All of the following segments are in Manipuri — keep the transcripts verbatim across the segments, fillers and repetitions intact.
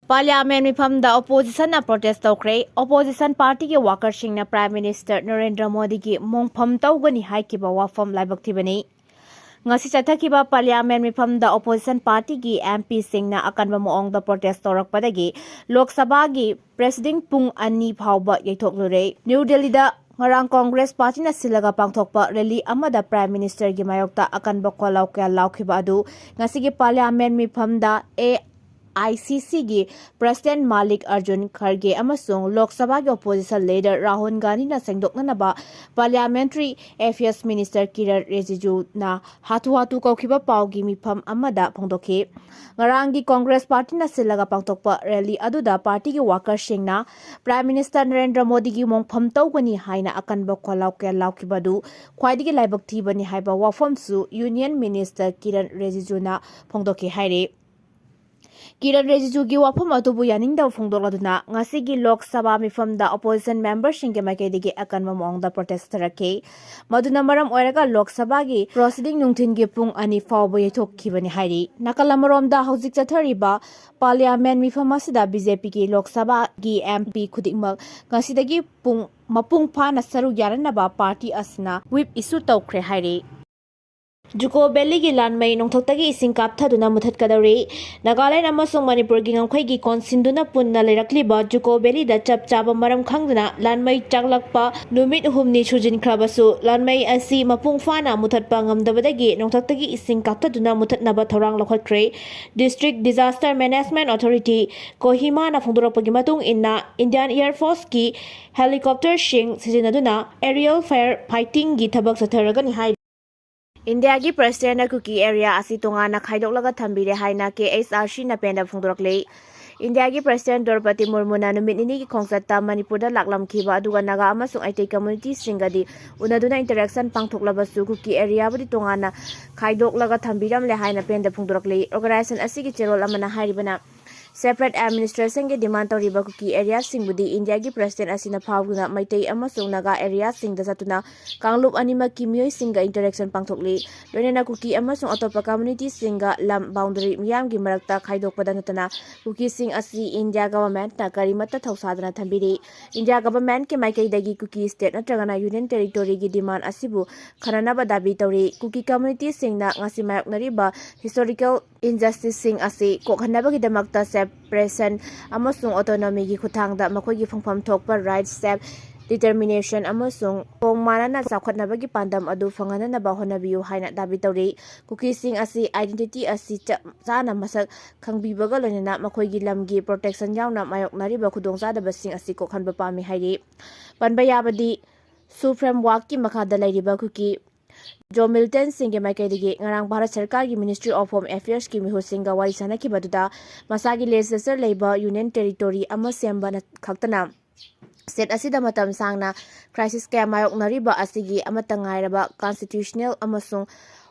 Parliament ꯃꯤꯐꯝꯗ oppositionꯅ protest ꯇꯧꯈ꯭ꯔꯦ꯫ Opposition partyꯒꯤ workerꯁꯤꯡꯅ Prime Minister ꯅꯔꯦꯟꯗ꯭ꯔ ꯃꯣꯗꯤꯒꯤ ꯃꯣꯡꯐꯝ ꯇꯧꯒꯅꯤ ꯍꯥꯏꯈꯤꯕ ꯋꯥꯐꯝ ꯂꯥꯏꯕꯛ ꯊꯤꯕꯅꯤ꯫ ꯉꯁꯤ ꯆꯠꯊꯈꯤꯕ Parliament ꯃꯤꯐꯝꯗ opposition partyꯒꯤ MPꯁꯤꯡꯅ ꯑꯀꯟꯕ ꯃꯑꯣꯡꯗ protest ꯇꯧꯔꯛꯄꯗꯒꯤ ꯂꯣꯛ ꯁꯚꯥꯒꯤ proceeding ꯄꯨꯡ ꯑꯅꯤ ꯐꯥꯎꯕ ꯌꯩꯊꯣꯛꯂꯨꯔꯦ꯫ ꯅ꯭ꯌꯨ ꯗꯦꯜꯂꯤꯗ ꯉꯔꯥꯡ Congress partyꯅ ꯁꯤꯜꯂꯒ ꯄꯥꯡꯊꯣꯛꯄ rally ꯑꯃꯗ Prime Ministerꯒꯤ ꯃꯥꯌꯣꯛꯇ ꯑꯀꯟꯕ ꯈꯣꯜꯂꯥꯎ ꯀꯌꯥ ꯂꯥꯎꯈꯤꯕ ꯑꯗꯨ ꯉꯁꯤꯒꯤ Parliament ꯃꯤꯐꯝꯗ AICCꯒꯤ President ꯃꯥꯂꯤꯛ ꯑꯔꯖꯨꯟ ꯈꯔꯒꯦ ꯑꯃꯁꯨꯡ ꯂꯣꯛ ꯁꯚꯥꯒꯤ opposition leader ꯔꯥꯍꯨꯜ ꯒꯥꯟꯙꯤꯅ ꯁꯦꯡꯗꯣꯛꯅꯅꯕ Parliamentary Affairs Minister ꯀꯤꯔꯟ ꯔꯤꯖꯤꯖꯨꯅ ꯍꯥꯊꯨ ꯍꯥꯊꯨ ꯀꯧꯈꯤꯕ ꯄꯥꯎꯒꯤ ꯃꯤꯐꯝ ꯑꯃꯗ ꯐꯣꯡꯗꯣꯛꯈꯤ꯫ ꯉꯔꯥꯡꯒꯤ Congress partyꯅ ꯁꯤꯜꯂꯒ ꯄꯥꯡꯊꯣꯛꯄ rally ꯑꯗꯨꯗ partyꯒꯤ workerꯁꯤꯡꯅ Prime Minister ꯅꯔꯦꯟꯗ꯭ꯔ ꯃꯣꯗꯤꯒꯤ ꯃꯣꯡꯐꯝ ꯇꯧꯒꯅꯤ ꯍꯥꯏꯅ ꯑꯀꯟꯕ ꯈꯣꯜꯂꯥꯎ ꯀꯌꯥ ꯂꯥꯎꯈꯤꯕ ꯑꯗꯨ ꯈ꯭ꯋꯥꯏꯗꯒꯤ ꯂꯥꯏꯕꯛ ꯊꯤꯕꯅꯤ ꯍꯥꯏꯕ ꯋꯥꯐꯝꯁꯨ Union Minister ꯀꯤꯔꯟ ꯔꯤꯖꯤꯖꯨꯅ ꯐꯣꯡꯗꯣꯛꯈꯤ ꯍꯥꯏꯔꯤ꯫ ꯀꯤꯔꯟ ꯔꯤꯖꯤꯖꯨꯒꯤ ꯋꯥꯐꯝ ꯑꯗꯨꯕꯨ ꯌꯥꯅꯤꯡꯗꯕ ꯐꯣꯡꯗꯣꯛꯂꯗꯨꯅ ꯉꯁꯤꯒꯤ ꯂꯣꯛ ꯁꯚꯥ ꯃꯤꯐꯝꯗ opposition memberꯁꯤꯡꯒꯤ ꯃꯥꯏꯀꯩꯗꯒꯤ ꯑꯀꯟꯕ ꯃꯑꯣꯡꯗ protest ꯆꯠꯊꯔꯛꯈꯤ꯫ ꯃꯗꯨꯅ ꯃꯔꯝ ꯑꯣꯏꯔꯒ ꯂꯣꯛ ꯁꯚꯥꯒꯤ proceeding ꯅꯨꯡꯊꯤꯜꯒꯤ ꯄꯨꯡ ꯑꯅꯤ ꯐꯥꯎꯕ ꯌꯩꯊꯣꯛꯈꯤꯕꯅꯤ ꯍꯥꯏꯔꯤ꯫ ꯅꯥꯀꯜ ꯑꯃꯔꯣꯝꯗ ꯍꯧꯖꯤꯛ ꯆꯠꯊꯔꯤꯕ Parliament ꯃꯤꯐꯝ ꯑꯁꯤꯗ BJPꯒꯤ ꯂꯣꯛ ꯁꯚꯥꯒꯤ MP ꯈꯨꯗꯤꯡꯃꯛ ꯉꯁꯤꯗꯒꯤ ꯄꯨꯡ ꯃꯄꯨꯡ ꯐꯥꯅ ꯁꯔꯨꯛ ꯌꯥꯅꯅꯕ party ꯑꯁꯤꯅ whip issue ꯇꯧꯈ꯭ꯔꯦ ꯍꯥꯏꯔꯤ꯫ ꯖꯨꯀꯣ ꯚꯦꯂꯤꯒꯤ ꯂꯥꯟꯃꯩ ꯅꯣꯡꯊꯛꯇꯒꯤ ꯏꯁꯤꯡ ꯀꯥꯞꯊꯗꯨꯅ ꯃꯨꯊꯠꯀꯗꯧꯔꯤ꯫ ꯅꯥꯒꯥꯂꯦꯟ ꯑꯃꯁꯨꯡ ꯃꯅꯤꯄꯨꯔꯒꯤ ꯉꯝꯈꯩꯒꯤ ꯀꯣꯟꯁꯤꯟꯗꯨꯅ ꯄꯨꯟꯅ ꯂꯩꯔꯛꯂꯤꯕ ꯖꯨꯀꯣ ꯚꯦꯂꯤꯗ ꯆꯞ ꯆꯥꯕ ꯃꯔꯝ ꯈꯪꯗꯅ ꯂꯥꯟꯃꯩ ꯆꯥꯛꯂꯛꯄ ꯅꯨꯃꯤꯠ ꯍꯨꯝꯅꯤ ꯁꯨꯖꯤꯟꯈ꯭ꯔꯕꯁꯨ ꯂꯥꯟꯃꯩ ꯑꯁꯤ ꯃꯄꯨꯡ ꯐꯥꯅ ꯃꯨꯊꯠꯄ ꯉꯝꯗꯕꯗꯒꯤ ꯅꯣꯡꯊꯛꯇꯒꯤ ꯏꯁꯤꯡ ꯀꯥꯞꯊꯗꯨꯅ ꯃꯨꯊꯠꯅꯕ ꯊꯧꯔꯥꯡ ꯂꯧꯈꯠꯈ꯭ꯔꯦ꯫ District Disaster Management Authority ꯀꯣꯍꯤꯃꯥꯅ ꯐꯣꯡꯗꯣꯔꯛꯄꯒꯤ ꯃꯇꯨꯡ ꯏꯟꯅ Indian Air Forceꯀꯤ helicopterꯁꯤꯡ ꯁꯤꯖꯤꯟꯅꯗꯨꯅ aerial fire fightingꯒꯤ ꯊꯕꯛ ꯆꯠꯊꯔꯒꯅꯤ ꯍꯥꯏꯔꯤ꯫ ꯏꯟꯗꯤꯌꯥꯒꯤ Presidentꯅ ꯀꯨꯀꯤ area ꯑꯁꯤ ꯇꯣꯉꯥꯟꯅ ꯈꯥꯏꯗꯣꯛꯂꯒ ꯊꯝꯕꯤꯔꯦ ꯍꯥꯏꯅ KHRCꯅ ꯄꯦꯟꯗꯕ ꯐꯣꯡꯗꯣꯔꯛꯂꯦ꯫ ꯏꯟꯗꯤꯌꯥꯒꯤ President ꯗ꯭ꯔꯧꯄꯗꯤ ꯃꯨꯔꯃꯨꯅ ꯅꯨꯃꯤꯠ ꯅꯤꯅꯤꯒꯤ ꯈꯣꯡꯆꯠꯇ ꯃꯅꯤꯄꯨꯔꯗ ꯂꯥꯛꯂꯝꯈꯤꯕ ꯑꯗꯨꯒ ꯅꯥꯒꯥ ꯑꯃꯁꯨꯡ ꯑꯩꯇꯩ communityꯁꯤꯡꯒꯗꯤ ꯎꯅꯗꯨꯅ interaction ꯄꯥꯡꯊꯣꯛꯂꯕꯁꯨ ꯀꯨꯀꯤ areaꯕꯨꯗꯤ ꯇꯣꯉꯥꯟꯅ ꯈꯥꯏꯗꯣꯛꯂꯒ ꯊꯝꯕꯤꯔꯝꯂꯦ ꯍꯥꯏꯅ ꯄꯦꯟꯗꯕ ꯐꯣꯡꯗꯣꯔꯛꯂꯤ꯫ Organization ꯑꯁꯤꯒꯤ ꯆꯦꯔꯣꯜ ꯑꯃꯅ ꯍꯥꯏꯔꯤꯕꯅ, separate administrationꯒꯤ demand ꯇꯧꯔꯤꯕ ꯀꯨꯀꯤ areaꯁꯤꯡꯕꯨꯗꯤ ꯏꯟꯗꯤꯌꯥꯒꯤ president ꯑꯁꯤꯅ ꯐꯥꯎꯗꯨꯅ ꯃꯩꯇꯩ ꯑꯃꯁꯨꯡ ꯅꯥꯒꯥ areaꯁꯤꯡꯗ ꯆꯠꯇꯨꯅ ꯀꯥꯡꯂꯨꯞ ꯑꯅꯤꯃꯛꯀꯤ ꯃꯤꯑꯣꯏꯁꯤꯡꯒ interaction ꯄꯥꯡꯊꯣꯛꯂꯤ꯫ ꯂꯣꯏꯅꯅ ꯀꯨꯀꯤ ꯑꯃꯁꯨꯡ ꯑꯇꯣꯞꯄ communityꯁꯤꯡꯒ ꯂꯝ boundary ꯃꯤꯌꯥꯝꯒꯤ ꯃꯔꯛꯇ ꯈꯥꯏꯗꯣꯛꯄꯗ ꯅꯠꯇꯅ ꯀꯨꯀꯤꯁꯤꯡ ꯑꯁꯤ ꯏꯟꯗꯤꯌꯥ governmentꯅ ꯀꯔꯤꯃꯠꯇ ꯊꯧꯁꯥꯗꯅ ꯊꯝꯕꯤꯔꯤ꯫ ꯏꯟꯗꯤꯌꯥ governmentꯀꯤ ꯃꯥꯏꯀꯩꯗꯒꯤ ꯀꯨꯀꯤ state ꯅꯠꯇ꯭ꯔꯒꯅ union territoryꯒꯤ demand ꯑꯁꯤꯕꯨ ꯈꯟꯅꯅꯕ ꯗꯥꯕꯤ ꯇꯧꯔꯤ꯫ ꯀꯨꯀꯤ communityꯁꯤꯡꯅ ꯉꯁꯤ ꯃꯥꯌꯣꯛꯅꯔꯤꯕ historical injusticeꯁꯤꯡ ꯑꯁꯤ ꯀꯣꯛꯍꯟꯅꯕꯒꯤꯗꯃꯛꯇ separation ꯑꯃꯁꯨꯡ autonomyꯒꯤ ꯈꯨꯠꯊꯥꯡꯗ ꯃꯈꯣꯏꯒꯤ ꯐꯪꯐꯝ ꯊꯣꯛꯄ right, self determination ꯑꯃꯁꯨꯡ ꯊꯣꯡ ꯃꯥꯟꯅꯅ ꯆꯥꯎꯈꯠꯅꯕꯒꯤ ꯄꯥꯟꯗꯝ ꯑꯗꯨ ꯐꯪꯍꯟꯅꯅꯕ ꯍꯣꯠꯅꯕꯤꯌꯨ ꯍꯥꯏꯅ ꯗꯥꯕꯤ ꯇꯧꯔꯤ꯫ ꯀꯨꯀꯤꯁꯤꯡ ꯑꯁꯤ identity ꯑꯁꯤ ꯆꯞ ꯆꯥꯅ ꯃꯁꯛ ꯈꯪꯕꯤꯕꯒ ꯂꯣꯏꯅꯅ ꯃꯈꯣꯏꯒꯤ ꯂꯝꯒꯤ protection ꯌꯥꯎꯅ ꯃꯥꯌꯣꯛꯅꯔꯤꯕ ꯈꯨꯗꯣꯡꯆꯥꯗꯕꯁꯤꯡ ꯑꯁꯤ ꯀꯣꯛꯍꯟꯕ ꯄꯥꯝꯃꯤ ꯍꯥꯏꯔꯤ꯫ ꯄꯟꯕ ꯌꯥꯕꯗꯤ, ꯁꯨ frameworkꯀꯤ ꯃꯈꯥꯗ ꯂꯩꯔꯤꯕ ꯀꯨꯀꯤ Zo militantꯁꯤꯡꯒꯤ ꯃꯥꯏꯀꯩꯗꯒꯤ ꯉꯔꯥꯡ ꯚꯥꯔꯠ ꯁꯔꯀꯥꯔꯒꯤ Ministry of Home Affairsꯀꯤ ꯃꯤꯍꯨꯠꯁꯤꯡꯒ ꯋꯥꯔꯤ ꯁꯥꯅꯈꯤꯕ ꯑꯗꯨꯗ ꯃꯁꯥꯒꯤ legislature ꯂꯩꯕ union territory ꯑꯃ ꯁꯦꯝꯕ ꯅ-, ꯈꯛꯇꯅ state ꯑꯁꯤꯗ ꯃꯇꯝ ꯁꯥꯡꯅ crisis ꯀꯌꯥ ꯃꯥꯌꯣꯛꯅꯔꯤꯕ ꯑꯁꯤꯒꯤ ꯑꯃꯠꯇ ꯉꯥꯏꯔꯕ constitutional ꯑꯃꯁꯨꯡ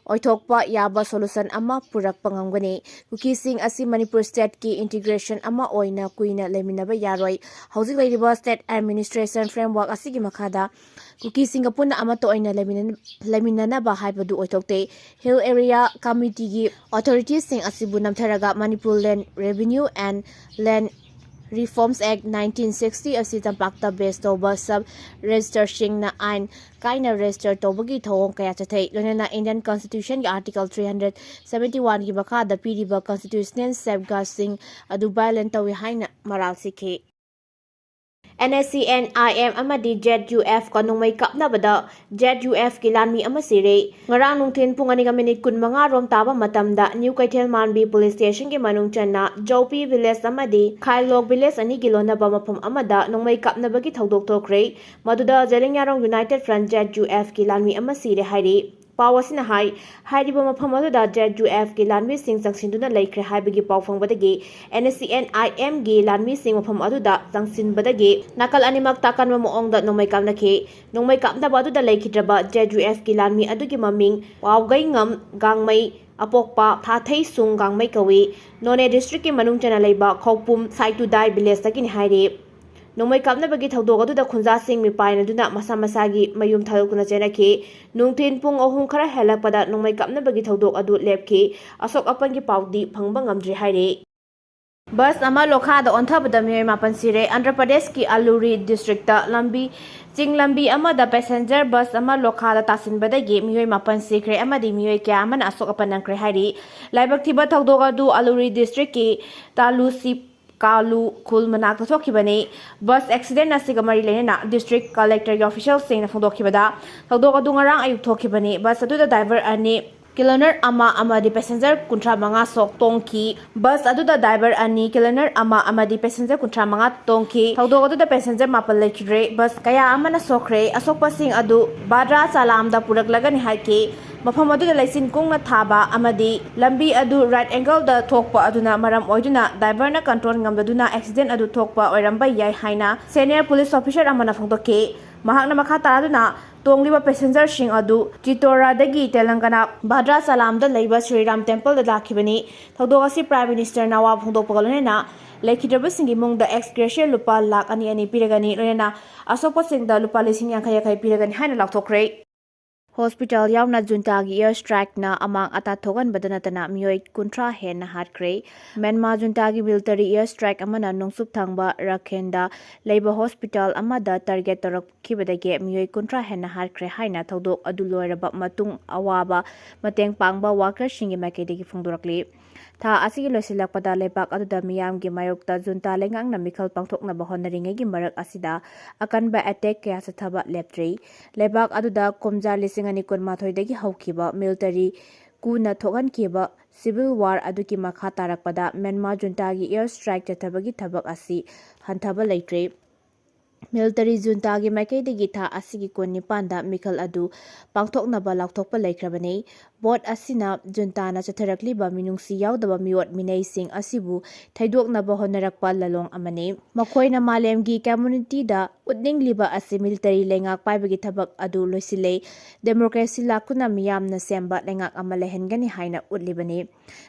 ꯑꯣꯏꯊꯣꯛꯄ ꯌꯥꯕ solution ꯑꯃ ꯄꯨꯔꯛꯄ ꯉꯝꯒꯅꯤ꯫ ꯀꯨꯀꯤꯁꯤꯡ ꯑꯁꯤ ꯃꯅꯤꯄꯨꯔ stateꯀꯤ integration ꯑꯃ ꯑꯣꯏꯅ ꯀꯨꯏꯅ ꯂꯩꯃꯤꯟꯅꯕ ꯌꯥꯔꯣꯏ꯫ ꯍꯧꯖꯤꯛ ꯂꯩꯔꯤꯕ state administration framework ꯑꯁꯤꯒꯤ ꯃꯈꯥꯗ ꯀꯨꯀꯤꯁꯤꯡꯒ ꯄꯨꯟꯅ ꯑꯃꯠꯇ ꯑꯣꯏꯅ ꯂꯩꯃꯤꯟꯅ-, ꯂꯩꯃꯤꯟꯅꯅꯕ ꯍꯥꯏꯕꯗꯨ ꯑꯣꯏꯊꯣꯛꯇꯦ꯫ Hill Area Committeeꯒꯤ authorityꯁꯤꯡ ꯑꯁꯤꯕꯨ ꯅꯝꯊꯔꯒ Manipur Land Revenue and Land Reforms Act nineteen sixty ꯑꯁꯤ ꯇꯝꯄꯥꯛꯇ base ꯇꯧꯕ sub registrarꯁꯤꯡꯅ ꯑꯥꯏꯟ ꯀꯥꯏꯅ register ꯇꯧꯕꯒꯤ ꯊꯧꯑꯣꯡ ꯀꯌꯥ ꯆꯠꯊꯩ꯫ ꯂꯣꯏꯅꯅ Indian Constitutionꯒꯤ Article three hundred seventy oneꯒꯤ ꯃꯈꯥꯗ ꯄꯤꯔꯤꯕ constitutional safeguardꯁꯤꯡ ꯑꯗꯨ violate ꯇꯧꯏ ꯍꯥꯏꯅ ꯃꯔꯥꯜ ꯁꯤꯈꯤ꯫ NSCN-IM ꯑꯃꯗꯤ ZUFꯀ ꯅꯣꯡꯃꯩ ꯀꯥꯞꯅꯕꯗ ZUFꯀꯤ ꯂꯥꯟꯃꯤ ꯑꯃ ꯁꯤꯔꯦ꯫ ꯉꯔꯥꯡ ꯅꯨꯡꯊꯤꯜ ꯄꯨꯡ ꯑꯅꯤꯒ minute ꯀꯨꯟꯃꯉꯥ ꯔꯣꯝ ꯇꯥꯕ ꯃꯇꯝꯗ New ꯀꯩꯊꯦꯜ ꯃꯥꯟꯕꯤ police stationꯒꯤ ꯃꯅꯨꯡ ꯆꯟꯅ ꯖꯧꯄꯤ village ꯑꯃꯗꯤ ꯈꯥꯏꯂꯣꯛ village ꯑꯅꯤꯒꯤ ꯂꯣꯟꯅꯕ ꯃꯐꯝ ꯑꯃꯗ ꯅꯣꯡꯃꯩ ꯀꯥꯞꯅꯕꯒꯤ ꯊꯧꯗꯣꯛ ꯊꯣꯛꯈ꯭ꯔꯦ꯫ ꯃꯗꯨꯗ ꯖꯦꯂꯤꯌꯥꯡꯔꯣꯡ United Front, ZUFꯀꯤ ꯂꯥꯟꯃꯤ ꯑꯃ ꯁꯤꯔꯦ ꯍꯥꯏꯔꯤ꯫ ꯄꯥꯎ ꯑꯁꯤꯅ ꯍꯥꯏ, ꯍꯥꯏꯔꯤꯕ ꯃꯐꯝ ꯑꯗꯨꯗ ZUFꯀꯤ ꯂꯥꯟꯃꯤꯁꯤꯡ ꯆꯪꯁꯤꯟꯗꯨꯅ ꯂꯩꯈ꯭ꯔꯦ ꯍꯥꯏꯕꯒꯤ ꯄꯥꯎ ꯐꯪꯕꯗꯒꯤ NSCN-IMꯒꯤ ꯂꯥꯟꯃꯤꯁꯤꯡ ꯃꯐꯝ ꯑꯗꯨꯗ ꯆꯪꯁꯤꯟꯕꯗꯒꯤ ꯅꯥꯀꯜ ꯑꯅꯤꯃꯛꯇ ꯑꯀꯟꯕ ꯃꯑꯣꯡꯗ ꯅꯣꯡꯃꯩ ꯀꯥꯞꯅꯈꯤ꯫ ꯅꯣꯡꯃꯩ ꯀꯥꯞꯅꯕ ꯑꯗꯨꯗ ꯂꯩꯈꯤꯗ꯭ꯔꯕ ZUFꯀꯤ ꯂꯥꯟꯃꯤ ꯑꯗꯨꯒꯤ ꯃꯃꯤꯡ ꯋꯥꯎꯒꯩꯉꯝ ꯒꯥꯡꯃꯩ, ꯑꯄꯣꯛꯄ ꯊꯥꯊꯩꯁꯨꯡ ꯒꯥꯡꯃꯩ ꯀꯧꯏ꯫ ꯅꯣꯅꯦ district ꯀꯤ ꯃꯅꯨꯡ ꯆꯟꯅ ꯂꯩꯕ ꯈꯧꯄꯨꯝ ꯁꯥꯏꯇꯨꯗꯥꯏ village ꯇꯒꯤꯅꯤ ꯍꯥꯏꯔꯤ꯫ ꯅꯣꯡꯃꯩ ꯀꯥꯞꯅꯕꯒꯤ ꯊꯧꯗꯣꯛ ꯑꯗꯨꯗ ꯈꯨꯟꯖꯥꯁꯤꯡ ꯃꯤꯄꯥꯏꯅꯗꯨꯅ ꯃꯁꯥ ꯃꯁꯥꯒꯤ ꯃꯌꯨꯝ ꯊꯥꯗꯣꯛꯇꯨꯅ ꯆꯦꯟꯅꯈꯤ꯫ ꯅꯨꯡꯊꯤꯜ ꯄꯨꯡ ꯑꯍꯨꯝ ꯈꯔ ꯍꯦꯜꯂꯛꯄꯗ ꯅꯣꯡꯃꯩ ꯀꯥꯞꯅꯕꯒꯤ ꯊꯧꯗꯣꯛ ꯑꯗꯨ ꯂꯦꯞꯈꯤ꯫ ꯑꯁꯣꯛ ꯑꯄꯟꯒꯤ ꯄꯥꯎꯗꯤ ꯐꯪꯕ ꯉꯝꯗ꯭ꯔꯤ ꯍꯥꯏꯔꯤ꯫ Bus ꯑꯃ ꯂꯣꯈꯥꯗ ꯑꯣꯟꯊꯕꯗ ꯃꯤꯑꯣꯏ ꯃꯥꯄꯟ ꯁꯤꯔꯦ꯫ ꯑꯟꯙ꯭ꯔ ꯄ꯭ꯔꯗꯦꯁꯀꯤ ꯑꯂꯨꯔꯤ district ꯇ ꯂꯝꯕꯤ, ꯆꯤꯡ ꯂꯝꯕꯤ ꯑꯃꯗ passenger bus ꯑꯃ ꯂꯣꯈꯥꯗ ꯇꯥꯁꯤꯟꯕꯗꯒꯤ ꯃꯤꯑꯣꯏ ꯃꯥꯄꯟ ꯁꯤꯈ꯭ꯔꯦ ꯑꯃꯗꯤ ꯃꯤꯑꯣꯏ ꯀꯌꯥ ꯑꯃꯅ ꯑꯁꯣꯛ ꯑꯄꯟ ꯅꯪꯈ꯭ꯔꯦ ꯍꯥꯏꯔꯤ꯫ ꯂꯥꯏꯕꯛ ꯊꯤꯕ ꯊꯧꯗꯣꯛ ꯑꯗꯨ ꯑꯂꯨꯔꯤ district ꯀꯤ ꯇꯥꯂꯨꯁꯤ ꯀꯥꯂꯨ ꯈꯨꯜ ꯃꯅꯥꯛꯇ ꯊꯣꯛꯈꯤꯕꯅꯤ꯫ Bus accident ꯑꯁꯤꯒ ꯃꯔꯤ ꯂꯩꯅꯅ district collector ꯒꯤ official ꯁꯤꯡꯅ ꯐꯣꯡꯗꯣꯛꯈꯤꯕꯗ, ꯊꯧꯗꯣꯛ ꯑꯗꯨ ꯉꯔꯥꯡ ꯑꯌꯨꯛ ꯊꯣꯛꯈꯤꯕꯅꯤ꯫ Bus ꯑꯗꯨꯗ driver ꯑꯅꯤ, cleaner ꯑꯃ ꯑꯃꯗꯤ passenger ꯀꯨꯟꯊ꯭ꯔꯥ ꯃꯉꯥ ꯁꯣꯛ ꯇꯣꯡꯈꯤ꯫ Bus ꯑꯗꯨꯗ driver ꯑꯅꯤ, cleaner ꯑꯃ ꯑꯃꯗꯤ passenger ꯀꯨꯟꯊ꯭ꯔꯥ ꯃꯉꯥ ꯇꯣꯡꯈꯤ꯫ ꯊꯧꯗꯣꯛ ꯑꯗꯨꯗ passenger ꯃꯥꯄꯜ ꯂꯩꯈꯤꯗ꯭ꯔꯦ꯫ Bus ꯀꯌꯥ ꯑꯃꯅ ꯁꯣꯛꯈ꯭ꯔꯦ꯫ ꯑꯁꯣꯛꯄꯁꯤꯡ ꯑꯗꯨ ꯕꯥꯗ꯭ꯔꯥ ꯆꯥꯂꯥꯝꯗ ꯄꯨꯔꯛꯂꯒꯅꯤ ꯍꯥꯏꯈꯤ꯫ ꯃꯐꯝ ꯑꯗꯨꯗ ꯂꯩꯆꯤꯟ ꯀꯨꯡꯅ ꯊꯥꯕ ꯑꯃꯗꯤ ꯂꯝꯕꯤ ꯑꯗꯨ right angle ꯗ ꯊꯣꯛꯄ ꯑꯗꯨꯅ ꯃꯔꯝ ꯑꯣꯏꯗꯨꯅ driver ꯅ control ꯉꯝꯗꯗꯨꯅ accident ꯑꯗꯨ ꯊꯣꯛꯄ ꯑꯣꯏꯔꯝꯕ ꯌꯥꯏ ꯍꯥꯏꯅ senior police officer ꯑꯃꯅ ꯐꯣꯡꯗꯣꯛꯈꯤ꯫ ꯃꯍꯥꯛꯅ ꯃꯈꯥ ꯇꯥꯗꯨꯅ ꯇꯣꯡꯂꯤꯕ passenger ꯁꯤꯡ ꯑꯗꯨ ꯆꯤꯇꯣꯔꯥꯗꯒꯤ ꯇꯦꯂꯪꯒꯅꯥ ꯕꯥꯗ꯭ꯔꯥ ꯆꯥꯂꯥꯝꯗ ꯂꯩꯕ ꯁ꯭ꯔꯤꯔꯥꯝ temple ꯗ ꯂꯥꯛꯈꯤꯕꯅꯤ꯫ ꯊꯧꯗꯣꯛ ꯑꯁꯤ Prime Minister ꯅꯋꯥꯕ ꯐꯣꯡꯗꯣꯛꯄꯒ ꯂꯣꯏꯅꯅ ꯂꯩꯈꯤꯗ꯭ꯔꯕꯁꯤꯡꯒꯤ ꯏꯃꯨꯡꯗ ex gratia ꯂꯨꯄꯥ ꯂꯥꯈ ꯑꯅꯤ ꯑꯅꯤ ꯄꯤꯔꯒꯅꯤ, ꯂꯣꯏꯅꯅ ꯑꯁꯣꯛꯄꯁꯤꯡꯗ ꯂꯨꯄꯥ ꯂꯤꯁꯤꯡ ꯌꯥꯡꯈꯩ ꯌꯥꯡꯈꯩ ꯄꯤꯔꯒꯅꯤ ꯍꯥꯏꯅ ꯂꯥꯎꯊꯣꯛꯈ꯭ꯔꯦ꯫ Hospital ꯌꯥꯎꯅ junta ꯒꯤ air strike ꯅ ꯑꯃꯥꯡ ꯑꯇꯥ ꯊꯣꯛꯍꯟꯕꯗ ꯅꯠꯇꯅ ꯃꯤꯑꯣꯏ ꯀꯨꯟꯊ꯭ꯔꯥ ꯍꯦꯟꯅ ꯍꯥꯠꯈ꯭ꯔꯦ꯫ ꯃ꯭ꯌꯥꯟꯃꯥꯔ junta ꯒꯤ military air strike ꯑꯃꯅ ꯅꯣꯡꯆꯨꯞ ꯊꯪꯕ ꯔꯥꯈꯦꯟꯗ ꯂꯩꯕ hospital ꯑꯃꯗ target ꯇꯧꯔꯛꯈꯤꯕꯗꯒꯤ ꯃꯤꯑꯣꯏ ꯀꯨꯟꯊ꯭ꯔꯥ ꯍꯦꯟꯅ ꯍꯥꯠꯈ꯭ꯔꯦ ꯍꯥꯏꯅ ꯊꯧꯗꯣꯛ ꯑꯗꯨ ꯂꯣꯏꯔꯕ ꯃꯇꯨꯡ ꯑꯋꯥꯕ ꯃꯇꯦꯡ ꯄꯥꯡꯕ worker ꯁꯤꯡꯒꯤ ꯃꯥꯏꯀꯩꯗꯒꯤ ꯐꯣꯡꯗꯣꯔꯛꯂꯤ꯫ ꯊꯥ ꯑꯁꯤꯒꯤ ꯂꯣꯏꯁꯤꯜꯂꯛꯄꯗ ꯂꯩꯕꯥꯛ ꯑꯗꯨꯗ ꯃꯤꯌꯥꯝꯒꯤ ꯃꯥꯌꯣꯛꯇ junta ꯂꯩꯉꯥꯛꯅ ꯃꯤꯈꯜ ꯄꯥꯡꯊꯣꯛꯅꯕ ꯍꯣꯠꯅꯔꯤꯉꯩꯒꯤ ꯃꯔꯛ ꯑꯁꯤꯗ ꯑꯀꯟꯕ attack ꯀꯌꯥ ꯆꯠꯊꯕ ꯂꯦꯞꯇ꯭ꯔꯤ꯫ ꯂꯩꯕꯥꯛ ꯑꯗꯨꯗ ꯀꯨꯝꯖꯥ ꯂꯤꯁꯤꯡ ꯑꯅꯤ ꯀꯨꯟꯃꯥꯊꯣꯏꯗꯒꯤ ꯍꯧꯈꯤꯕ military coup ꯅ ꯊꯣꯛꯍꯟꯈꯤꯕ civil war ꯑꯗꯨꯒꯤ ꯃꯈꯥ ꯇꯥꯔꯛꯄꯗ ꯃ꯭ꯌꯥꯟꯃꯥꯔ junta ꯒꯤ air strike ꯆꯠꯊꯕꯒꯤ ꯊꯕꯛ ꯑꯁꯤ ꯍꯟꯊꯕ ꯂꯩꯇ꯭ꯔꯤ꯫ Military junta ꯒꯤ ꯃꯥꯏꯀꯩꯗꯒꯤ ꯊꯥ ꯑꯁꯤꯒꯤ ꯀꯨꯟꯅꯤꯄꯥꯟꯗ ꯃꯤꯈꯜ ꯑꯗꯨ ꯄꯥꯡꯊꯣꯛꯅꯕ ꯂꯥꯎꯊꯣꯛꯄ ꯂꯩꯈ꯭ꯔꯕꯅꯤ꯫ Vote ꯑꯁꯤꯅ junta ꯅ ꯆꯠꯊꯔꯛꯂꯤꯕ ꯃꯤꯅꯨꯡꯁꯤ ꯌꯥꯎꯗꯕ ꯃꯤꯑꯣꯠ ꯃꯤꯅꯩꯁꯤꯡ ꯑꯁꯤꯕꯨ ꯊꯩꯗꯣꯛꯅꯕ ꯍꯣꯠꯅꯔꯛꯄ ꯂꯂꯣꯡ ꯑꯃꯅꯤ꯫ ꯃꯈꯣꯏꯅ ꯃꯥꯂꯦꯝꯒꯤ community ꯗ ꯎꯠꯅꯤꯡꯂꯤꯕ ꯑꯁꯤ ꯃꯤꯂꯤꯇꯔꯤ ꯂꯩꯉꯥꯛ ꯄꯥꯏꯕꯒꯤ ꯊꯕꯛ ꯑꯗꯨ ꯂꯣꯏꯁꯤꯜꯂꯦ꯫ ꯗꯦꯃꯣꯀ꯭ꯔꯦꯁꯤ ꯂꯥꯛꯇꯨꯅ ꯃꯤꯌꯥꯝꯅ ꯁꯦꯝꯕ ꯂꯩꯉꯥꯛ ꯑꯃ ꯂꯩꯍꯟꯒꯅꯤ ꯍꯥꯏꯅ ꯎꯠꯂꯤꯕꯅꯤ꯫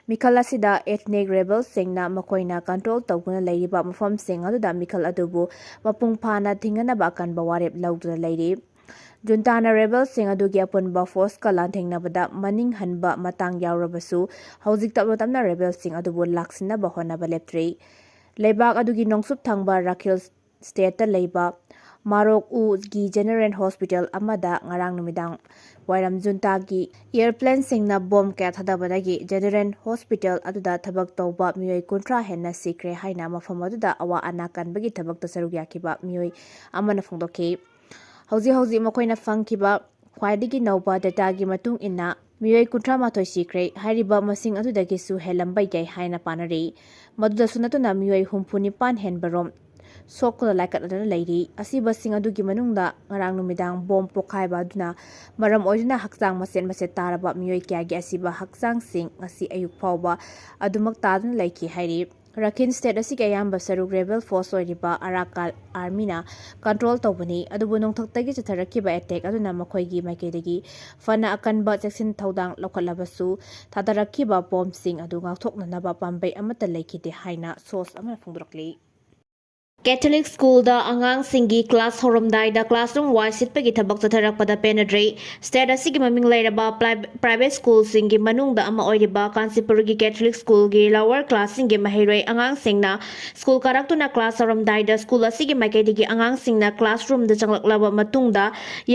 ꯃꯤꯈꯜ ꯑꯁꯤꯗ ꯑꯦꯊꯅꯤꯛ ꯔꯦꯕꯦꯜꯁꯤꯡꯅ ꯃꯈꯣꯏꯅ ꯀꯟꯇ꯭ꯔꯣꯜ ꯇꯧꯗꯨꯅ ꯂꯩꯔꯤꯕ ꯃꯐꯝꯁꯤꯡ ꯑꯗꯨꯗ ꯃꯤꯈꯜ ꯑꯗꯨꯕꯨ ꯃꯄꯨꯡ ꯐꯥꯅ ꯊꯤꯡꯅꯅꯕ ꯑꯀꯟꯕ ꯋꯥꯔꯦꯞ ꯂꯧꯗꯨꯅ ꯂꯩꯔꯤ꯫ ꯖꯨꯟꯇꯥꯅ ꯔꯦꯕꯦꯜꯁꯤꯡ ꯑꯗꯨꯒꯤ ꯑꯄꯨꯟꯕ ꯐꯣꯔꯁꯀ ꯂꯥꯟꯊꯦꯡꯅꯕꯗ ꯃꯅꯤꯡ ꯍꯟꯕ ꯃꯇꯥꯡ ꯌꯥꯎꯔꯕꯁꯨ, ꯍꯧꯖꯤꯛ ꯇꯞꯅ ꯇꯞꯅ ꯔꯦꯕꯦꯜꯁꯤꯡ ꯑꯗꯨꯕꯨ ꯂꯥꯛꯁꯤꯟꯅꯕ ꯍꯣꯠꯅꯕ ꯂꯦꯞꯇ꯭ꯔꯤ꯫ ꯂꯩꯕꯥꯛ ꯑꯗꯨꯒꯤ ꯅꯣꯡꯆꯨꯞ ꯊꯪꯕ ꯔꯥꯈꯦꯜ ꯁ꯭ꯇꯦꯠꯇ ꯂꯩꯕ ꯃꯥꯔꯣꯛ ꯎꯒꯤ ꯖꯦꯅꯔꯦꯜ ꯍꯣꯁꯄꯤꯇꯥꯜ ꯑꯃꯗ ꯉꯔꯥꯡ ꯅꯨꯃꯤꯗꯥꯡ ꯋꯥꯏꯔꯝ ꯖꯨꯟꯇꯥꯒꯤ ꯑꯦꯌꯔꯄ꯭ꯂꯦꯟꯁꯤꯡꯅ ꯕꯣꯝ ꯀꯌꯥ ꯊꯥꯗꯕꯗꯒꯤ ꯖꯦꯅꯔꯦꯜ ꯍꯣꯁꯄꯤꯇꯥꯜ ꯑꯗꯨꯗ ꯊꯕꯛ ꯇꯧꯕ ꯃꯤꯑꯣꯏ ꯀꯨꯟꯊ꯭ꯔꯥ ꯍꯦꯟꯅ ꯁꯤꯈ꯭ꯔꯦ ꯍꯥꯏꯅ ꯃꯐꯝ ꯑꯗꯨꯗ ꯑꯋꯥ ꯑꯅꯥ ꯀꯟꯕꯒꯤ ꯊꯕꯛꯇ ꯁꯔꯨꯛ ꯌꯥꯈꯤꯕ ꯃꯤꯑꯣꯏ ꯑꯃꯅ ꯐꯣꯡꯗꯣꯛꯈꯤ꯫ ꯍꯧꯖꯤꯛ ꯍꯧꯖꯤꯛ ꯃꯈꯣꯏꯅ ꯐꯪꯈꯤꯕ ꯈ꯭ꯋꯥꯏꯗꯒꯤ ꯅꯧꯕ ꯗꯦꯇꯥꯒꯤ ꯃꯇꯨꯡ ꯏꯟꯅ, ꯃꯤꯑꯣꯏ ꯀꯨꯟꯊ꯭ꯔꯥ ꯃꯥꯊꯣꯏ ꯁꯤꯈ꯭ꯔꯦ꯫ ꯍꯥꯏꯔꯤꯕ ꯃꯁꯤꯡ ꯑꯗꯨꯗꯒꯤꯁꯨ ꯍꯦꯜꯂꯝꯕ ꯌꯥꯏ ꯍꯥꯏꯅ ꯄꯥꯅꯔꯤ꯫ ꯃꯗꯨꯗꯁꯨ ꯅꯠꯇꯅ ꯃꯤꯑꯣꯏ ꯍꯨꯝꯐꯨ ꯅꯤꯄꯥꯟ ꯍꯦꯟꯕ ꯔꯣꯝ ꯁꯣꯛꯇꯨꯅ ꯂꯥꯏꯀꯠꯅꯗꯨꯅ ꯂꯩꯔꯤ꯫ ꯑꯁꯤꯕꯁꯤꯡ ꯑꯗꯨꯒꯤ ꯃꯅꯨꯡꯗ ꯉꯔꯥꯡ ꯅꯨꯃꯤꯗꯥꯡ ꯕꯣꯝ ꯄꯣꯈꯥꯏꯕ ꯑꯗꯨꯅ ꯃꯔꯝ ꯑꯣꯏꯗꯨꯅ ꯍꯛꯆꯥꯡ ꯃꯆꯦꯠ ꯃꯆꯦꯠ ꯇꯥꯔꯕ ꯃꯤꯑꯣꯏ ꯀꯌꯥꯒꯤ ꯑꯁꯤꯕ ꯍꯛꯆꯥꯡꯁꯤꯡ ꯉꯁꯤ ꯑꯌꯨꯛ ꯐꯥꯎꯕ ꯑꯗꯨꯃꯛ ꯇꯥꯗꯨꯅ ꯂꯩꯈꯤ ꯍꯥꯏꯔꯤ꯫ ꯔꯥꯈꯤꯟ ꯁ꯭ꯇꯦꯠ ꯑꯁꯤꯒꯤ ꯑꯌꯥꯝꯕ ꯁꯔꯨꯛ ꯔꯦꯕꯦꯜ ꯐꯣꯔꯁ ꯑꯣꯏꯔꯤꯕ ꯑꯔꯥꯀꯥꯟ ꯑꯥꯔꯃꯤꯅ ꯀꯟꯇ꯭ꯔꯣꯜ ꯇꯧꯕꯅꯤ, ꯑꯗꯨꯕꯨ ꯅꯣꯡꯊꯛꯇꯒꯤ ꯆꯠꯊꯔꯛꯈꯤꯕ ꯑꯦꯇꯦꯛ ꯑꯗꯨꯅ ꯃꯈꯣꯏꯒꯤ ꯃꯥꯏꯀꯩꯗꯒꯤ ꯐꯅ ꯑꯀꯟꯕ ꯆꯦꯛꯁꯤꯟ ꯊꯧꯗꯥꯡ ꯂꯧꯈꯠꯂꯕꯁꯨ, ꯊꯥꯗꯔꯛꯈꯤꯕ ꯕꯣꯝꯁꯤꯡ ꯑꯗꯨ ꯉꯥꯛꯊꯣꯛꯅꯅꯕ ꯄꯥꯝꯕꯩ ꯑꯃꯠꯇ ꯂꯩꯈꯤꯗꯦ ꯍꯥꯏꯅ ꯁꯣꯔꯁ ꯑꯃꯅ ꯐꯣꯡꯗꯣꯔꯛꯂꯤ꯫ ꯀꯦꯊꯣꯂꯤꯛ ꯁ꯭ꯀꯨꯜꯗ ꯑꯉꯥꯡꯁꯤꯡꯒꯤ ꯀ꯭ꯂꯥꯁ ꯍꯧꯔꯝꯗꯥꯏꯗ ꯀ꯭ꯂꯥꯁꯔꯨꯝ ꯋꯥꯏ ꯁꯤꯠꯄꯒꯤ ꯊꯕꯛ ꯆꯠꯊꯔꯛꯄꯗ ꯄꯦꯟꯅꯗ꯭ꯔꯦ꯫ ꯁ꯭ꯇꯦꯠ ꯑꯁꯤꯒꯤ ꯃꯃꯤꯡ ꯂꯩꯔꯕ ꯄ꯭ꯔꯥꯏ-, ꯄ꯭ꯔꯥꯏꯚꯦꯠ ꯁ꯭ꯀꯨꯜꯁꯤꯡꯒꯤ ꯃꯅꯨꯡꯗ ꯑꯃ ꯑꯣꯏꯔꯤꯕ ꯀꯥꯟꯆꯤꯄꯨꯔꯒꯤ ꯀꯦꯊꯣꯂꯤꯛ ꯁ꯭ꯀꯨꯜꯒꯤ ꯂꯣꯋꯔ ꯀ꯭ꯂꯥꯁꯁꯤꯡꯒꯤ ꯃꯍꯩꯔꯣꯏ ꯑꯉꯥꯡꯁꯤꯡꯅ ꯁ꯭ꯀꯨꯜ ꯀꯥꯔꯛꯇꯨꯅ ꯀ꯭ꯂꯥꯁ ꯍꯧꯔꯝꯗꯥꯏꯗ ꯁ꯭ꯀꯨꯜ ꯑꯁꯤꯒꯤ ꯃꯥꯏꯀꯩꯗꯒꯤ ꯑꯉꯥꯡꯁꯤꯡꯅ ꯀ꯭ꯂꯥꯁꯔꯨꯝꯗ ꯆꯪꯂꯛꯂꯕ ꯃꯇꯨꯡꯗ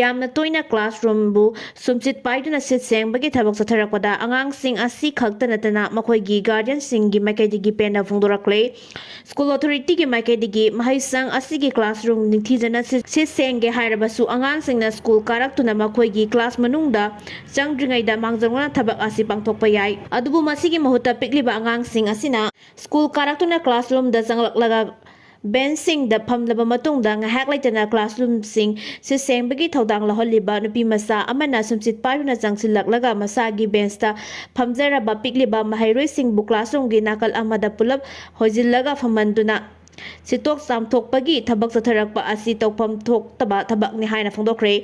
ꯌꯥꯝꯅ ꯇꯣꯏꯅ ꯀ꯭ꯂꯥꯁꯔꯨꯝꯕꯨ ꯁꯨꯝꯆꯤꯠ ꯄꯥꯏꯗꯨꯅ ꯁꯤꯠ ꯁꯦꯡꯕꯒꯤ ꯊꯕꯛ ꯆꯠꯊꯔꯛꯄꯗ ꯑꯉꯥꯡꯁꯤꯡ ꯑꯁꯤ ꯈꯛꯇ ꯅꯠꯇꯅ ꯃꯈꯣꯏꯒꯤ ꯒꯥꯔꯗꯤꯌꯟꯁꯤꯡꯒꯤ ꯃꯥꯏꯀꯩꯗꯒꯤ ꯄꯦꯟꯅ ꯐꯣꯡꯗꯣꯔꯛꯂꯦ꯫ ꯁ꯭ꯀꯨꯜ ꯑꯣꯊꯣꯔꯤꯇꯤꯒꯤ ꯃꯥꯏꯀꯩꯗꯒꯤ ꯃꯍꯩꯁꯪ ꯑꯁꯤꯒꯤ ꯀ꯭ꯂꯥꯁꯔꯨꯝ ꯅꯤꯡꯊꯤꯖꯅ ꯁꯤꯠ, ꯁꯤꯠ ꯁꯦꯡꯒꯦ ꯍꯥꯏꯔꯕꯁꯨ, ꯑꯉꯥꯡꯁꯤꯡꯅ ꯁ꯭ꯀꯨꯜ ꯀꯥꯔꯛꯇꯨꯅ ꯃꯈꯣꯏꯒꯤ ꯀ꯭ꯂꯥꯁ ꯃꯅꯨꯡꯗ ꯆꯪꯗ꯭ꯔꯤꯉꯩꯗ ꯃꯥꯡꯖꯧꯅꯅ ꯊꯕꯛ ꯑꯁꯤ ꯄꯥꯡꯊꯣꯛꯄ ꯌꯥꯏ꯫ ꯑꯗꯨꯕꯨ ꯃꯁꯤꯒꯤ ꯃꯍꯨꯠꯇ ꯄꯤꯛꯂꯤꯕ ꯑꯉꯥꯡꯁꯤꯡ ꯑꯁꯤꯅ ꯁ꯭ꯀꯨꯜ ꯀꯥꯔꯛꯇꯨꯅ ꯀ꯭ꯂꯥꯁꯔꯨꯝꯗ ꯆꯪꯂꯛꯂꯒ ꯕꯦꯟꯁꯁꯤꯡꯗ ꯐꯝꯂꯕ ꯃꯇꯨꯡꯗ ꯉꯥꯏꯍꯥꯛ ꯂꯩꯇꯅ ꯀ꯭ꯂꯥꯁꯔꯨꯝꯁꯤꯡ ꯁꯤꯠ ꯁꯦꯡꯕꯒꯤ ꯊꯧꯗꯥꯡ ꯂꯧꯍꯜꯂꯤꯕ ꯅꯨꯄꯤ ꯃꯆꯥ ꯑꯃꯅ ꯁꯨꯝꯆꯤꯠ ꯄꯥꯏꯗꯨꯅ ꯆꯪꯁꯤꯜꯂꯛꯂꯒ ꯃꯁꯥꯒꯤ ꯕꯦꯟꯁꯇ ꯐꯝꯖꯔꯕ ꯄꯤꯛꯂꯤꯕ ꯃꯍꯩꯔꯣꯏꯁꯤꯡꯕꯨ ꯀ꯭ꯂꯥꯁꯔꯨꯝꯒꯤ ꯅꯥꯀꯜ ꯑꯃꯗ ꯄꯨꯂꯞ ꯍꯣꯏꯖꯤꯜꯂꯒ ꯐꯝꯍꯟꯗꯨꯅ ꯁꯤꯠꯇꯣꯛ ꯆꯥꯝꯊꯣꯛꯄꯒꯤ ꯊꯕꯛ ꯆꯠꯊꯔꯛꯄ ꯑꯁꯤ ꯇꯧꯐꯝ ꯊꯣꯛꯇꯕ ꯊꯕꯛꯅꯤ ꯍꯥꯏꯅ ꯐꯣꯡꯗꯣꯛꯈ꯭ꯔꯦ꯫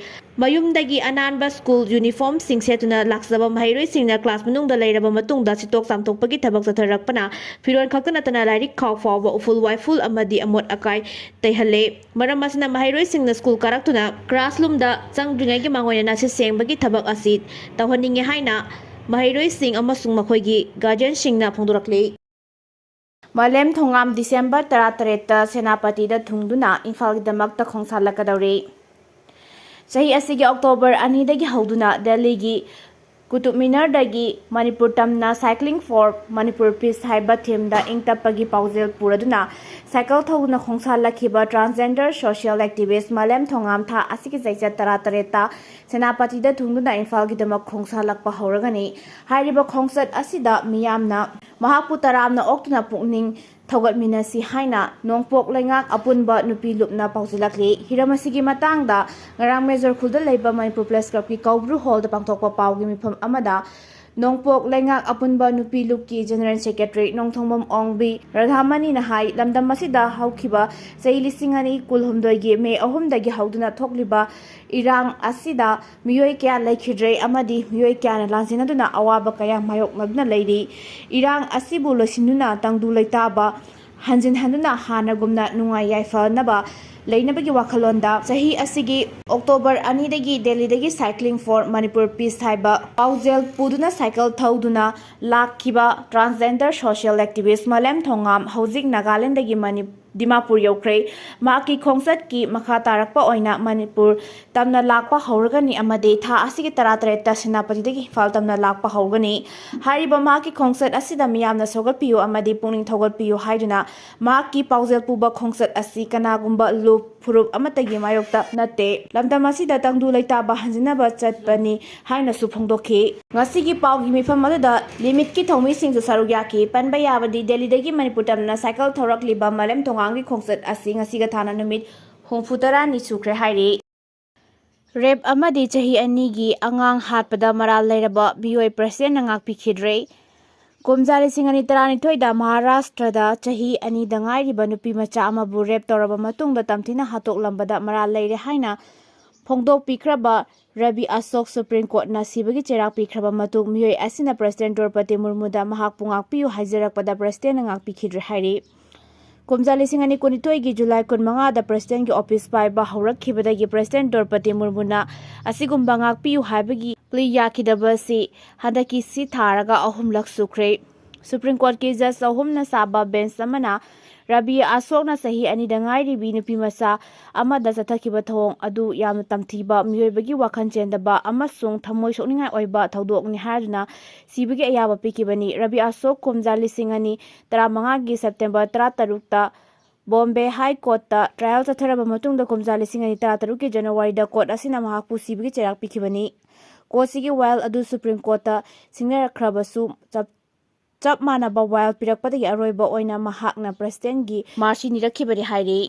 ꯃꯌꯨꯝꯗꯒꯤ ꯑꯅꯥꯟꯕ ꯁ꯭ꯀꯨꯜ ꯌꯨꯅꯤꯐꯣꯔꯝꯁꯤꯡ ꯁꯦꯠꯇꯨꯅ ꯂꯥꯛꯆꯕ ꯃꯍꯩꯔꯣꯏꯁꯤꯡꯅ ꯀ꯭ꯂꯥꯁ ꯃꯅꯨꯡꯗ ꯂꯩꯔꯕ ꯃꯇꯨꯡꯗ ꯁꯤꯠꯇꯣꯛ ꯆꯥꯝꯊꯣꯛꯄꯒꯤ ꯊꯕꯛ ꯆꯠꯊꯔꯛꯄꯅ ꯐꯤꯔꯣꯜ ꯈꯛꯇ ꯅꯠꯇꯅ ꯂꯥꯏꯔꯤꯛ ꯈꯥꯎ ꯐꯥꯎꯕ ꯎꯐꯨꯜ ꯋꯥꯏꯐꯨꯜ ꯑꯃꯗꯤ ꯑꯃꯣꯠ ꯑꯀꯥꯏ ꯇꯩꯍꯜꯂꯦ꯫ ꯃꯔꯝ ꯑꯁꯤꯅ ꯃꯍꯩꯔꯣꯏꯁꯤꯡꯅ ꯁ꯭ꯀꯨꯜ ꯀꯥꯔꯛꯇꯨꯅ ꯀ꯭ꯂꯥꯁꯔꯨꯝꯗ ꯆꯪꯗ꯭ꯔꯤꯉꯩꯒꯤ ꯃꯥꯡꯑꯣꯏꯅꯅ ꯁꯤꯠ ꯁꯦꯡꯕꯒꯤ ꯊꯕꯛ ꯑꯁꯤ ꯇꯧꯍꯟꯅꯤꯡꯉꯦ ꯍꯥꯏꯅ ꯃꯍꯩꯔꯣꯏꯁꯤꯡ ꯑꯃꯁꯨꯡ ꯃꯈꯣꯏꯒꯤ ꯒꯥꯔꯖꯤꯌꯟꯁꯤꯡꯅ ꯐꯣꯡꯗꯣꯔꯛꯂꯤ꯫ ꯃꯥꯂꯦꯝ ꯊꯣꯉꯥꯝ ꯗꯤꯁꯦꯝꯕꯔ ꯇꯔꯥꯇꯔꯦꯠꯇ ꯁꯦꯅꯥꯄꯇꯤꯗ ꯊꯨꯡꯗꯨꯅ ꯏꯝꯐꯥꯜꯒꯤꯗꯃꯛꯇ ꯈꯣꯡꯁꯥꯜꯂꯛꯀꯗꯧꯔꯤ꯫ ꯆꯍꯤ ꯑꯁꯤꯒꯤ ꯑꯣꯛꯇꯣꯕꯔ ꯑꯅꯤꯗꯒꯤ ꯍꯧꯗꯨꯅ ꯗꯦꯜꯂꯤꯒꯤ ꯀꯨꯇꯨꯕ ꯃꯤꯅꯔꯗꯒꯤ ꯃꯅꯤꯄꯨꯔ ꯇꯝꯅ Cycling for Manipur Peace ꯍꯥꯏꯕ ꯊꯤꯝꯗ ꯏꯪ ꯇꯞꯄꯒꯤ ꯄꯥꯎꯖꯦꯜ ꯄꯨꯔꯗꯨꯅ ꯁꯥꯏꯀꯜ ꯊꯧꯗꯨꯅ ꯈꯣꯡꯁꯥꯜꯂꯛꯈꯤꯕ ꯇ꯭ꯔꯥꯟꯁꯖꯦꯟꯗꯔ ꯁꯣꯁꯤꯌꯦꯜ ꯑꯦꯛꯇꯤꯚꯤꯁ ꯃꯥꯂꯦꯝ ꯊꯣꯉꯥꯝ ꯊꯥ ꯑꯁꯤꯒꯤ ꯆꯩꯆꯠ ꯇꯔꯥꯇꯔꯦꯠꯇ ꯁꯦꯅꯥꯄꯇꯤꯗ ꯊꯨꯡꯗꯨꯅ ꯏꯝꯐꯥꯜꯒꯤꯗꯃꯛ ꯈꯣꯡꯁꯥꯜꯂꯛꯄ ꯍꯧꯔꯒꯅꯤ꯫ ꯍꯥꯏꯔꯤꯕ ꯈꯣꯡꯆꯠ ꯑꯁꯤꯗ ꯃꯤꯌꯥꯝꯅ ꯃꯍꯥꯛꯄꯨ ꯇꯔꯥꯝꯅ ꯑꯣꯛꯇꯨꯅ ꯄꯨꯛꯅꯤꯡ ꯊꯧꯒꯠꯃꯤꯟꯅꯁꯤ ꯍꯥꯏꯅ ꯅꯣꯡꯄꯣꯛ ꯂꯩꯉꯥꯛ ꯑꯄꯨꯟꯕ ꯅꯨꯄꯤ ꯂꯨꯞꯅ ꯄꯥꯎꯖꯦꯜꯂꯛꯂꯤ꯫ ꯍꯤꯔꯝ ꯑꯁꯤꯒꯤ ꯃꯇꯥꯡꯗ ꯉꯔꯥꯡ ꯃꯦꯖꯣꯔ ꯈꯨꯜꯗ ꯂꯩꯕ ꯃꯅꯤꯄꯨꯔ ꯄ꯭ꯔꯦꯁ ꯀ꯭ꯂꯕꯀꯤ ꯀꯧꯕ꯭ꯔꯨ ꯍꯣꯜꯗ ꯄꯥꯡꯊꯣꯛꯄ ꯄꯥꯎꯒꯤ ꯃꯤꯐꯝ ꯑꯃꯗ ꯅꯣꯡꯄꯣꯛ ꯂꯩꯉꯥꯛ ꯑꯄꯨꯟꯕ ꯅꯨꯄꯤ ꯂꯨꯞꯀꯤ ꯖꯦꯅꯔꯦꯜ ꯁꯦꯀ꯭ꯔꯦꯇꯔꯤ ꯅꯣꯡꯊꯣꯡꯕꯝ ꯑꯣꯡꯕꯤ ꯔꯥꯙꯥꯃꯅꯤꯅ ꯍꯥꯏ, ꯂꯝꯗꯝ ꯑꯁꯤꯗ ꯍꯧꯈꯤꯕ ꯆꯍꯤ ꯂꯤꯁꯤꯡ ꯑꯅꯤ ꯀꯨꯟꯍꯨꯝꯗꯣꯏꯒꯤ ꯃꯦ ꯑꯍꯨꯝꯗꯒꯤ ꯍꯧꯗꯨꯅ ꯊꯣꯛꯂꯤꯕ ꯏꯔꯥꯡ ꯑꯁꯤꯗ ꯃꯤꯑꯣꯏ ꯀꯌꯥ ꯂꯩꯈꯤꯗ꯭ꯔꯦ ꯑꯃꯗꯤ ꯃꯤꯑꯣꯏ ꯀꯌꯥꯅ ꯂꯥꯟꯖꯦꯟꯅꯗꯨꯅ ꯑꯋꯥꯕ ꯀꯌꯥ ꯃꯥꯌꯣꯛꯅꯗꯨꯅ ꯂꯩꯔꯤ꯫ ꯏꯔꯥꯡ ꯑꯁꯤꯕꯨ ꯂꯣꯏꯁꯤꯟꯗꯨꯅ ꯇꯪꯗꯨ ꯂꯩꯇꯥꯕ ꯍꯟꯖꯤꯟ ꯍꯟꯗꯨꯅ ꯍꯥꯟꯅꯒꯨꯝꯅ ꯅꯨꯡꯉꯥꯏ ꯌꯥꯏꯐꯅꯕ ꯂꯩꯅꯕꯒꯤ ꯋꯥꯈꯜꯂꯣꯟꯗ ꯆꯍꯤ ꯑꯁꯤꯒꯤ ꯑꯣꯛꯇꯣꯕꯔ ꯑꯅꯤꯗꯒꯤ ꯗꯦꯜꯂꯤꯗꯒꯤ Cycling for Manipur Peace ꯍꯥꯏꯕ ꯄꯥꯎꯖꯦꯜ ꯄꯨꯗꯨꯅ ꯁꯥꯏꯀꯜ ꯊꯧꯗꯨꯅ ꯂꯥꯛꯈꯤꯕ ꯇ꯭ꯔꯥꯟꯁꯖꯦꯟꯗꯔ ꯁꯣꯁꯤꯌꯦꯜ ꯑꯦꯛꯇꯤꯚꯤꯁ ꯃꯥꯂꯦꯝ ꯊꯣꯉꯥꯝ ꯍꯧꯖꯤꯛ ꯅꯥꯒꯥꯂꯦꯟꯗꯒꯤ ꯃꯅꯤ-, ꯗꯤꯃꯥꯄꯨꯔ ꯌꯧꯈ꯭ꯔꯦ꯫ ꯃꯍꯥꯛꯀꯤ ꯈꯣꯡꯆꯠꯀꯤ ꯃꯈꯥ ꯇꯥꯔꯛꯄ ꯑꯣꯏꯅ ꯃꯅꯤꯄꯨꯔ ꯇꯝꯅ ꯂꯥꯛꯄ ꯍꯧꯔꯒꯅꯤ ꯑꯃꯗꯤ ꯊꯥ ꯑꯁꯤꯒꯤ ꯇꯔꯥꯇꯔꯦꯠꯇ ꯁꯦꯅꯥꯄꯇꯤꯗꯒꯤ ꯏꯝꯐꯥꯜ ꯇꯝꯅ ꯂꯥꯛꯄ ꯍꯧꯒꯅꯤ꯫ ꯍꯥꯏꯔꯤꯕ ꯃꯍꯥꯛꯀꯤ ꯈꯣꯡꯆꯠ ꯑꯁꯤꯗ ꯃꯤꯌꯥꯝꯅ ꯁꯧꯒꯠꯄꯤꯌꯨ ꯑꯃꯗꯤ ꯄꯨꯛꯅꯤꯡ ꯊꯧꯒꯠꯄꯤꯌꯨ ꯍꯥꯏꯗꯨꯅ ꯃꯍꯥꯛꯀꯤ ꯄꯥꯎꯖꯦꯜ ꯄꯨꯕ ꯈꯣꯡꯆꯠ ꯑꯁꯤ ꯀꯅꯥꯒꯨꯝꯕ ꯂꯨꯞ ꯐꯨꯔꯨꯞ ꯑꯃꯠꯇꯒꯤ ꯃꯥꯌꯣꯛꯇ ꯅꯠꯇꯦ꯫ ꯂꯝꯗꯝ ꯑꯁꯤꯗ ꯇꯪꯗꯨ ꯂꯩꯇꯥꯕ ꯍꯟꯖꯤꯟꯅꯕ ꯆꯠꯄꯅꯤ ꯍꯥꯏꯅꯁꯨ ꯐꯣꯡꯗꯣꯛꯈꯤ꯫ ꯉꯁꯤꯒꯤ ꯄꯥꯎꯒꯤ ꯃꯤꯐꯝ ꯑꯗꯨꯗ ꯂꯤꯃꯤꯠꯀꯤ ꯊꯧꯃꯤꯁꯤꯡꯁꯨ ꯁꯔꯨꯛ ꯌꯥꯈꯤ꯫ ꯄꯟꯕ ꯌꯥꯕꯗꯤ ꯗꯦꯜꯂꯤꯗꯒꯤ ꯃꯅꯤꯄꯨꯔ ꯇꯝꯅ ꯁꯥꯏꯀꯜ ꯊꯧꯔꯛꯂꯤꯕ ꯃꯥꯂꯦꯝ ꯊꯣꯉꯥꯝꯒꯤ ꯈꯣꯡꯆꯠ ꯑꯁꯤ ꯉꯁꯤꯒ ꯊꯥꯅ ꯅꯨꯃꯤꯠ ꯍꯨꯝꯐꯨ ꯇꯔꯥꯅꯤ ꯁꯨꯈ꯭ꯔꯦ ꯍꯥꯏꯔꯤ꯫ ꯔꯦꯞ ꯑꯃꯗꯤ ꯆꯍꯤ ꯑꯅꯤꯒꯤ ꯑꯉꯥꯡ ꯍꯥꯠꯄꯗ ꯃꯔꯥꯜ ꯂꯩꯔꯕ ꯃꯤꯑꯣꯏ ꯄ꯭ꯔꯁꯤꯗꯦꯟꯅ ꯉꯥꯛꯄꯤꯈꯤꯗ꯭ꯔꯦ꯫ ꯀꯨꯝꯖꯥ ꯂꯤꯁꯤꯡ ꯑꯅꯤ ꯇꯔꯥꯅꯤꯊꯣꯏꯗ ꯃꯍꯥꯔꯥꯁꯇ꯭ꯔꯗ ꯆꯍꯤ ꯑꯅꯤꯗ ꯉꯥꯏꯔꯤꯕ ꯅꯨꯄꯤ ꯃꯆꯥ ꯑꯃꯕꯨ ꯔꯦꯞ ꯇꯧꯔꯕ ꯃꯇꯨꯡꯗ ꯇꯝꯊꯤꯅ ꯍꯥꯠꯇꯣꯛꯂꯝꯕꯗ ꯃꯔꯥꯜ ꯂꯩꯔꯦ ꯍꯥꯏꯅ ꯐꯣꯡꯗꯣꯛꯄꯤꯈ꯭ꯔꯕ ꯔꯕꯤ ꯑꯁꯣꯛ ꯁꯨꯄ꯭ꯔꯤꯝ ꯀꯣꯔꯠꯅ ꯁꯤꯕꯒꯤ ꯆꯩꯔꯥꯛ ꯄꯤꯈ꯭ꯔꯕ ꯃꯇꯨꯡ ꯃꯤꯑꯣꯏ ꯑꯁꯤꯅ ꯄ꯭ꯔꯁꯤꯗꯦꯟ ꯗ꯭ꯔꯧꯄꯗꯤ ꯃꯨꯔꯃꯨꯗ ꯃꯍꯥꯛꯄꯨ ꯉꯥꯛꯄꯤꯌꯨ ꯍꯥꯏꯖꯔꯛꯄꯗ ꯄ꯭ꯔꯁꯤꯗꯦꯟꯅ ꯉꯥꯛꯄꯤꯈꯤꯗ꯭ꯔꯦ ꯍꯥꯏꯔꯤ꯫ ꯀꯨꯝꯖꯥ ꯂꯤꯁꯤꯡ ꯑꯅꯤ ꯀꯨꯟꯅꯤꯊꯣꯏꯒꯤ ꯖꯨꯂꯥꯏ ꯀꯨꯟꯃꯉꯥꯗ ꯄ꯭ꯔꯁꯤꯗꯦꯟꯒꯤ ꯑꯣꯐꯤꯁ ꯄꯥꯏꯕ ꯍꯧꯔꯛꯈꯤꯕꯗꯒꯤ ꯄ꯭ꯔꯁꯤꯗꯦꯟ ꯗ꯭ꯔꯧꯄꯗꯤ ꯃꯨꯔꯃꯨꯅ ꯑꯁꯤꯒꯨꯝꯕ ꯉꯥꯛꯄꯤꯌꯨ ꯍꯥꯏꯕꯒꯤ ꯄ꯭ꯂꯤ ꯌꯥꯈꯤꯗꯕ ꯑꯁꯤ ꯍꯟꯗꯛꯀꯤ ꯁꯤ ꯊꯥꯔꯒ ꯑꯍꯨꯝꯂꯛ ꯁꯨꯈ꯭ꯔꯦ꯫ ꯁꯨꯄ꯭ꯔꯤꯝ ꯀꯣꯔꯠꯀꯤ ꯖꯖ ꯑꯍꯨꯝꯅ ꯁꯥꯕ ꯕꯦꯟꯆ ꯑꯃꯅ ꯔꯕꯤ ꯑꯁꯣꯛꯅ ꯆꯍꯤ ꯑꯅꯤꯗ ꯉꯥꯏꯔꯤꯕꯤ ꯅꯨꯄꯤ ꯃꯆꯥ ꯑꯃꯗ ꯆꯠꯊꯈꯤꯕ ꯊꯧꯑꯣꯡ ꯑꯗꯨ ꯌꯥꯝꯅ ꯇꯝꯊꯤꯕ, ꯃꯤꯑꯣꯏꯕꯒꯤ ꯋꯥꯈꯜ ꯆꯦꯟꯗꯕ ꯑꯃꯁꯨꯡ ꯊꯃꯣꯏ ꯁꯣꯛꯅꯤꯡꯉꯥꯏ ꯑꯣꯏꯕ ꯊꯧꯗꯣꯛꯅꯤ ꯍꯥꯏꯗꯨꯅ ꯁꯤꯕꯒꯤ ꯑꯌꯥꯕ ꯄꯤꯈꯤꯕꯅꯤ꯫ ꯔꯕꯤ ꯑꯁꯣꯛ ꯀꯨꯝꯖꯥ ꯂꯤꯁꯤꯡ ꯑꯅꯤ ꯇꯔꯥꯃꯉꯥꯒꯤ ꯁꯦꯞꯇꯦꯝꯕꯔ ꯇꯔꯥꯇꯔꯨꯛꯇ ꯕꯣꯝꯕꯦ ꯍꯥꯏ ꯀꯣꯔꯠꯇ ꯇ꯭ꯔꯥꯌꯦꯜ ꯆꯠꯊꯔꯕ ꯃꯇꯨꯡꯗ ꯀꯨꯝꯖꯥ ꯂꯤꯁꯤꯡ ꯑꯅꯤ ꯇꯔꯥꯇꯔꯨꯛꯀꯤ ꯖꯅꯋꯥꯔꯤꯗ ꯀꯣꯔꯠ ꯑꯁꯤꯅ ꯃꯍꯥꯛꯄꯨ ꯁꯤꯕꯒꯤ ꯆꯩꯔꯥꯛ ꯄꯤꯈꯤꯕꯅꯤ꯫ ꯀꯣꯔꯠꯁꯤꯒꯤ ꯋꯥꯌꯦꯜ ꯑꯗꯨ ꯁꯨꯄ꯭ꯔꯤꯝ ꯀꯣꯔꯠꯇ ꯁꯤꯡꯅꯔꯛꯈ꯭ꯔꯕꯁꯨ ꯆꯞ ꯆꯞ ꯃꯥꯟꯅꯕ ꯋꯥꯌꯦꯜ ꯄꯤꯔꯛꯄꯗꯒꯤ ꯑꯔꯣꯏꯕ ꯑꯣꯏꯅ ꯃꯍꯥꯛꯅ ꯄ꯭ꯔꯁꯤꯗꯦꯟꯒꯤ ꯃꯥꯔꯁꯤ ꯅꯤꯔꯛꯈꯤꯕꯅꯤ ꯍꯥꯏꯔꯤ꯫